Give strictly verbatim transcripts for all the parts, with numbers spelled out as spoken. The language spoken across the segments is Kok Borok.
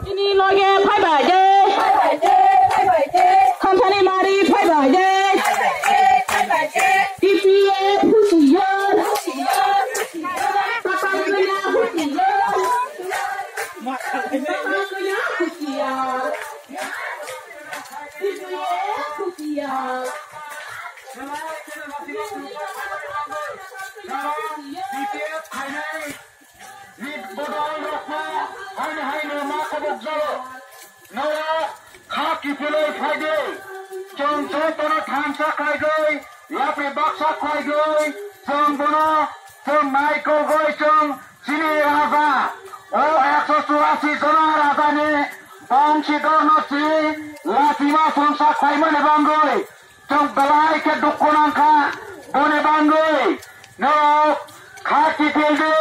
Chini loge phaibai de. Thansa ni mari phaibai de. T P F husiar. Tatal kanya husiar. Tatal kanya husiar. T P F husiar. Ni bodol rokno haino haino ma kobok jalo. Noro kha kiphilwi phaidi. Chwng jotono thansa khlaigwi, yapri baksa khlaigwi, chwng bono chwng naikolgwi chwng chini raja. O ekso churasi jona rajani bongsi dorno si lachima songsa khlaimani bangwi. Chwng belai khe dukhu nangkha, boni bangwi norok kha kiphildi,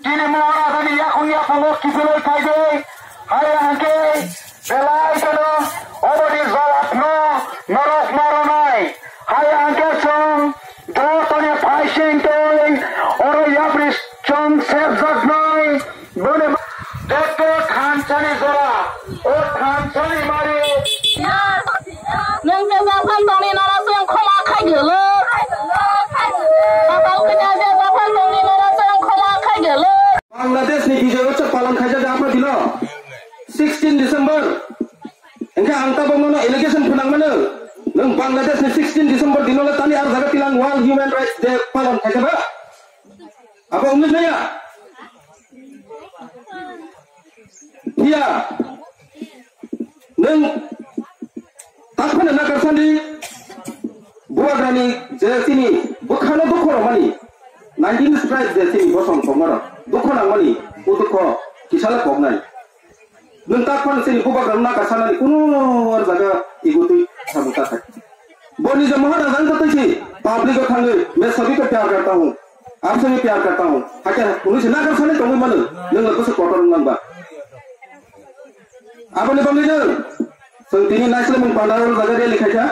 chini Maharajani yakung yapungo kiphilwi phaidi, hai hwnkhe belai kheno oboni jawabno norok ma rwnai, hai hwnkhe chwng jotoni phaising twi oro yapri chwng serjaknai. Boni joto thansani jora, o thansani mari. Nwng je japhang tongni norok chwng khoma khai gelo. Tatal kanya je japhang tongni norok chwng khoma khai gelo. Bangladesh ni Bijoy Utsav palon khaijak de apha dino sixteen December. Engkhe ang tabok nono allegation phwnang mano. Nwng Bangladesh ni sixteen December dino le tani ar jaga tilang World Human Rights Day palon khaijak ba? Abo wngwi maya. Phiya nwng tak phano nakarsa di bubagrani je chini bwkhano dukhu rwmani, nineteen tribe je chini bosong tongmarok dukhu nangmani, o dukho kisale koknai. Nwng tak phano chini bubagrano nakarsanani kuno jaga igutwi thabu ta thai. Boni je Maharaj ang kotwi si public o thangwi, "Main sabhi ko pyar karta hoon, aap se bhi pyar karta hoon." Hakhe hwnwi se nakarsani tongwi mano, nwng le bwswk kotor wng nang ba. Aboni bagwi nwng chwng tini naisle mung panda o jaga rally khaikha,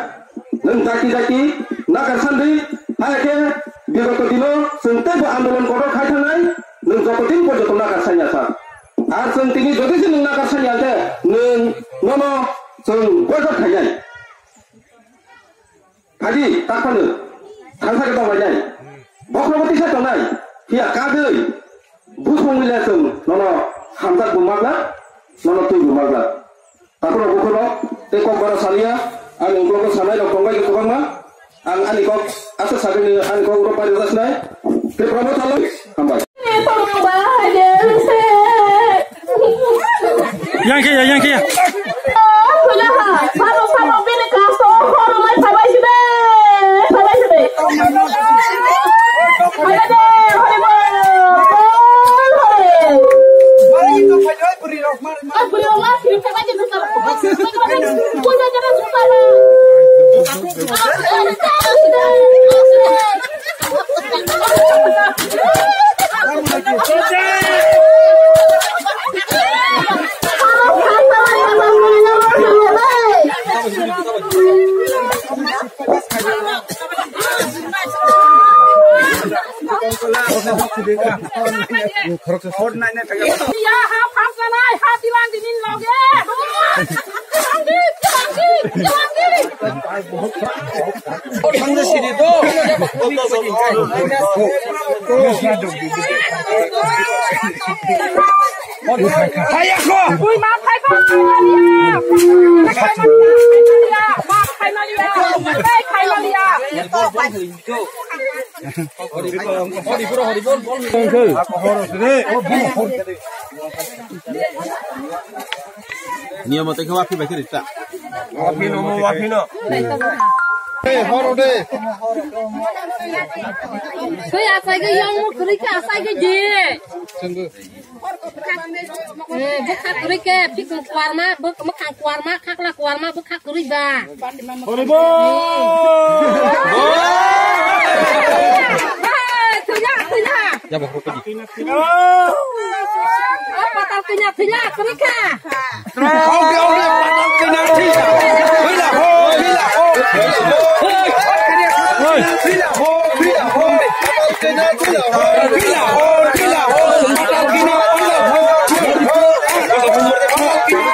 nwng jati jati nakarsan di, hakhe bigoto dino chwng teibo andolon kotor khai thangnai, nwng joto din porjonto nakarsanya sa. Ar chwng tini jodi se nwng nakarsanya khe nwng nono chwng boycott khainai. Phadi, tak phano, thansa khe tonglainai. Bokhorogo tisa tongnai, phiya kadwi, bwswngwi le chwng nono hamjak bo maglak, nono twi bo maglak. Takhorok bukhorok, tei kokbara saliya, ani uklogo sanai rok tongbai khe kwbangma. Ang ani kok aswk sagwini ani kok uro pari jasnai. Tripura no thalwi, hambai. Yang khe ya, yang khe ya. Ya, ha, phap sanai, ha, tilang dinin loge. Tilang di, tilang di, tilang di. Thangna sini to. Hayako. Bui ma phai ba, phai ma liya. Phai ma liya, phai ma liya. Phai ma liya, phai ma liya. Niyom motoi khe waphi bai khe rita. Waphi no, mo waphi no. Hey, horo de. Twi asai ge yang mu kri ka asai ge je. Eh, bwkha kwrwi khe, bikung kuarma, bwk-, mwkhang kuarma, khakla kuarma, bwkha kwrwi ba. Hori bol! Hey, thwina, thwina. Ya, bokro kodi. Oh, patal thwina, thwina, kwrwi kha. Oke, oke, patal thwina, thwina. Thwina, ho, thwina, ho. Oi. Thwina, ho, thwina, ho. Patal thwina, thwina, ho. Thwina, ho, thwina, ho. Patal thwina, thwina, ho.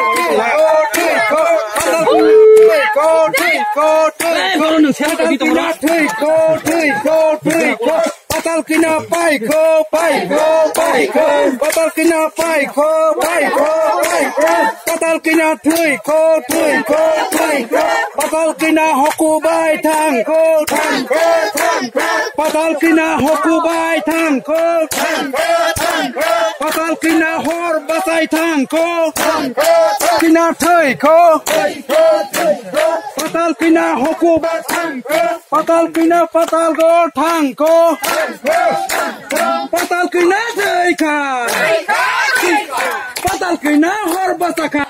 Ko thwi ko. Patal kina thwi ko thwi ko thwi ko. Patal kina pai ko pai ko pai ko. Patal kina pai ko pai ko pai ko. Patal kina thwi ko thwi ko thwi ko. Patal kina hoku bai thang ko thang ko thang ko. Patal kina hoku bai thang ko thang ko thang ko. Patal kina hor basai thang ko thang ko thang ko. Kina thwi ko. Patal kina hoku ba thang ko. Patal kina patal go thang ko. Patal kina thwi kha. Patal kina hor basa kha.